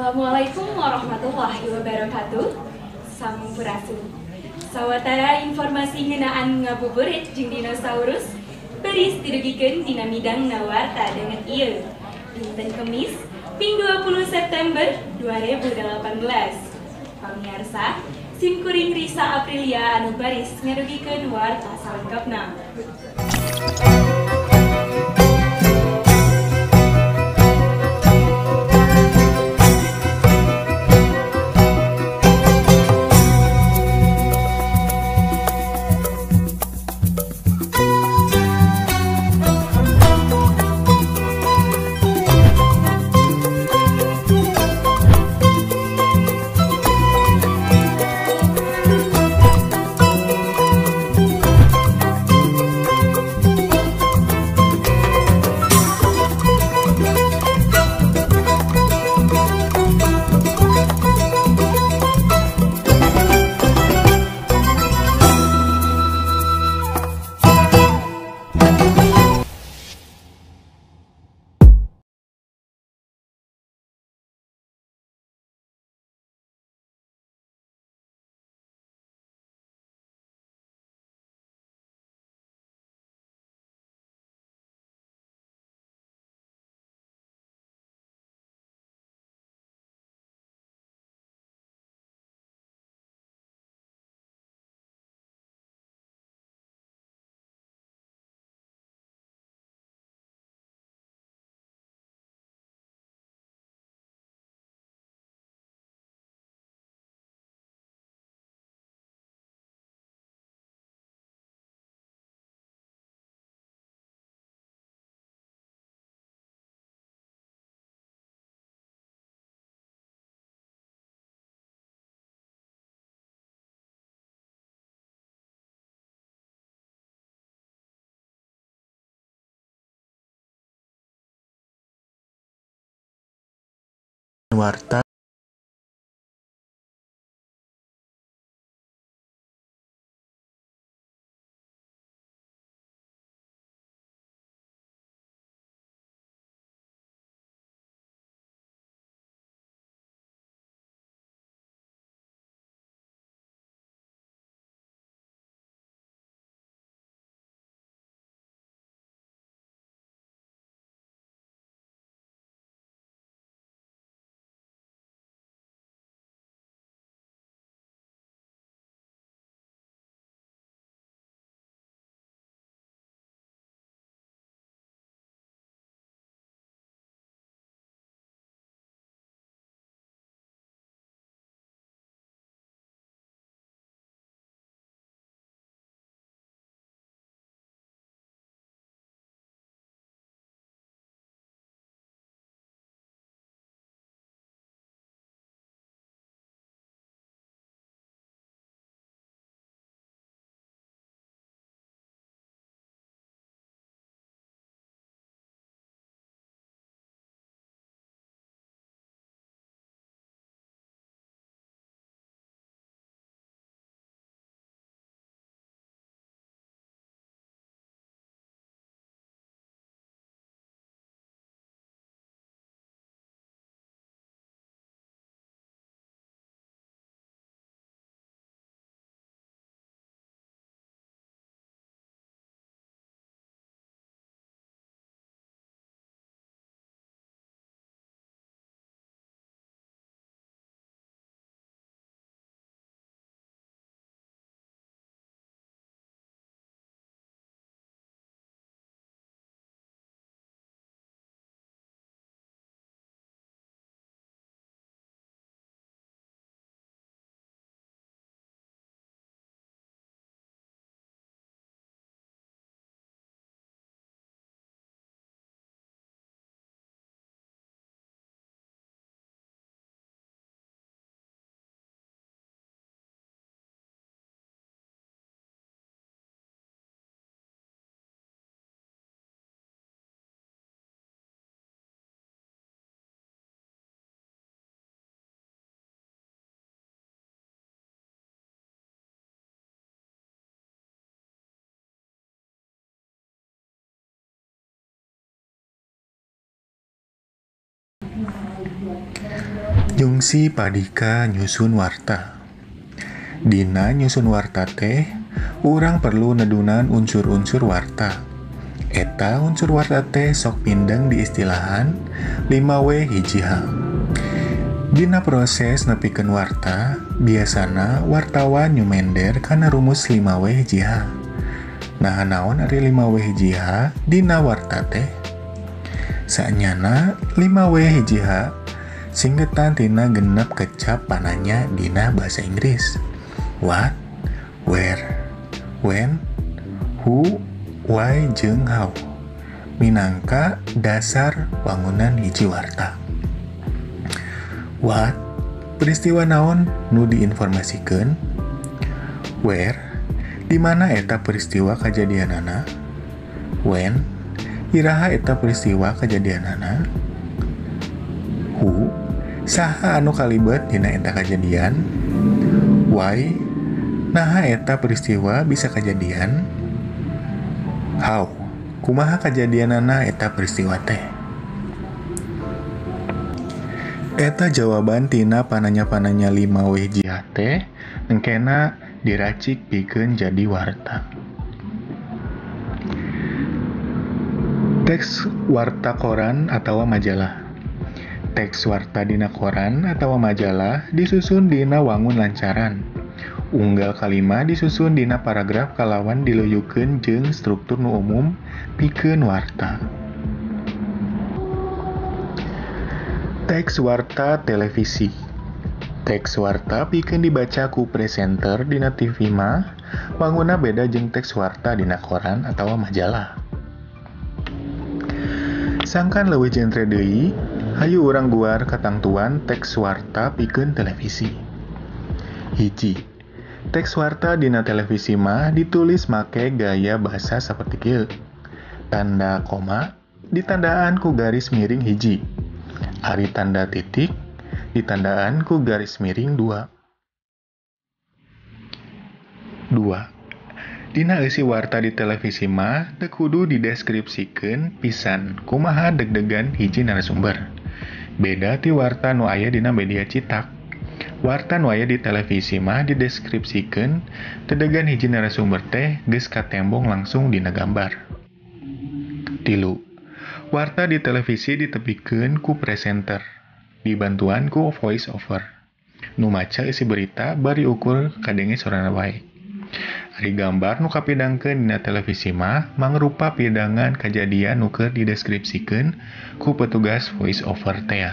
Assalamualaikum warahmatullahi wabarakatuh. Sampurasun. Sawatara informasi ngeunaan ngabuburit jeung dinosaurus baris didugikeun dina midangna warta danget ieu. Dinten Kemis, ping 20 September 2018. Pamiarsa, sim kuring Risa Aprilia anu baris ngadugikeun warta salengkapna. Warta Jungsi padika nyusun warta. Dina nyusun warta teh, urang perlu nedunan unsur-unsur warta. Eta unsur warta teh sok pindeng di istilahan 5W 1 H. Dina proses nepikeun warta, biasana wartawan nyumender kana rumus 5W 1 H. Nah, naon ari 5W 1 H dina warta teh? Saenyana 5W 1 H singketan tina genep kecap pananya dina bahasa Inggris. What, where, when, who, why, jeung how. Minangka dasar wangunan hiji warta. What, peristiwa naon nu diinformasikeun? Where, di mana eta peristiwa kajadianana? When, iraha eta peristiwa kajadianana? Who, saha anu kalibet dina eta kajadian? Why, naha eta peristiwa bisa kajadian? How, kumaha kajadianana eta peristiwa teh? Eta jawaban tina pananya-pananya 5W 1 H teh engkena diracik pikeun jadi warta. Teks warta koran atawa majalah. Teks warta dina koran atawa majalah disusun dina wangun lancaran. Unggal kalima disusun dina paragraf kalawan diluyukeun jeung struktur nu umum pikeun warta. Teks warta televisi. Teks warta pikeun dibaca ku presenter dina TV mah wangunna beda jeung teks warta dina koran atawa majalah. Sangkan leuwih jentre deui, hayu urang guar katangtuan teks warta pikeun televisi. 1. Teks warta dina televisi mah ditulis make gaya bahasa saperti kieu. Tanda koma ditandaan ku garis miring 1. Ari tanda titik ditandaan ku garis miring 2. 2. Dina eusi warta di televisi mah teu kudu dideskripsikeun pisan kumaha deg-degan hiji narasumber. Beda ti warta nu aya dina media citak. Warta nu aya di televisi mah dideskripsikeun dedegan hiji narasumber teh geus katembong langsung dina gambar. 3. Warta di televisi ditepikeun ku presenter, dibantuan ku voice over. Nu maca isi berita bari ukur kadenge sorana wae. Ari gambar nu kapidangkeun dina televisi mah mangrupa pidangan kajadian nu keur dideskripsikeun ku petugas voice over tea.